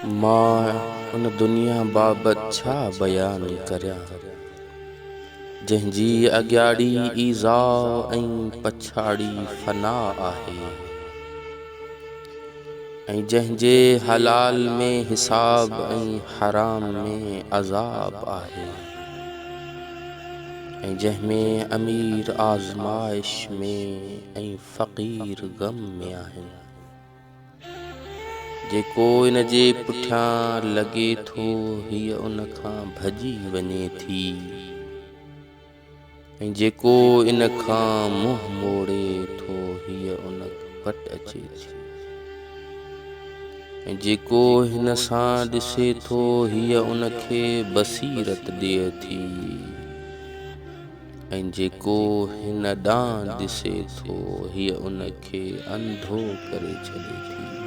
مان ان دنيا بابت ڇا بيان ڪريان، جنهن جي اڳياڙي ايذاء ۽ پڇاڙي فنا آهي، ۽ جنهن جي حلال ۾ حساب ۽ حرام ۾ عذاب آهي، ۽ جنهن ۾ امير آزمائش ۾ ۽ فقير غم ۾ آهن. جيڪو ان جي پٺيان لڳي ٿو، هيء ان کان ڀڄي وڃي ٿي ۽ جيڪو ان کان منهن موڙي ٿو، هيء ان وٽ اچي ٿي ۽ جيڪو هن سان ڏسي ٿو، هيء ان کي بصيرت ڏئي ٿي. ۽ جيڪو هن ڏانهن ڏسي ٿو، هيء ان کي انڌو ڪري ڇڏي ٿي.